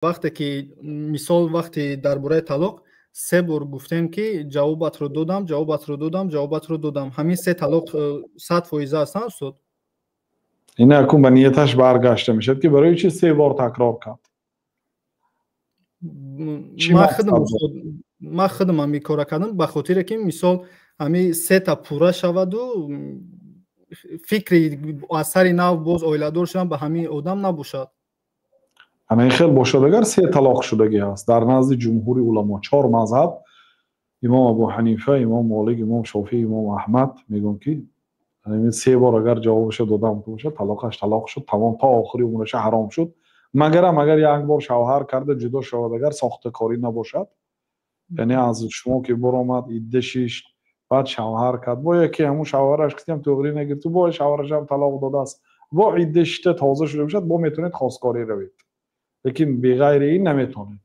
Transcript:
Вақте ки, мисол, вақте дар бораи талоқ се бор гуфтем, ки ҷавобатро додам, ҷавобатро додам, ҷавобатро додам, ҳамин се талоқ 100% ҳастанд, устод? Ин акун ба нияташ баргашта мешавад, ки барои чи се бор такрор кард. Ман худам, устод, ман худам ҳамин кора кардам ба хотире ки, мисол, ҳамин сета пурра шаваду фикри аз сари нав боз оиладор шавам ба ҳамин одам набошад. Ана ин хел бошад агар, се талоқ шудагӣ ҳаст дар назди ҷумҳури уламо. Чор мазҳаб, имом Абу Ҳанифа, имом Молик, имом Шофиӣ, имом Аҳмад мегӯянд, ки се бор агар ҷавобаша додам бошад, талоқаш талоқ шуд, тамом, то охири умраша ҳаром шуд. Магарам агар як бор шавҳар карда ҷудо шавад, агар сохтакорӣ набошад, яъне аз шумо ки баромад, идда шишт, баъд шавҳар кард, бо яке ҳамун шавҳараш кисиам туғрӣ нагирифту бо шавҳарашам талоқ додааст, бо идда шишта тоза шуда бошад, бо метавонед хосгорӣ равед, лекин беғайри ин наметавонед.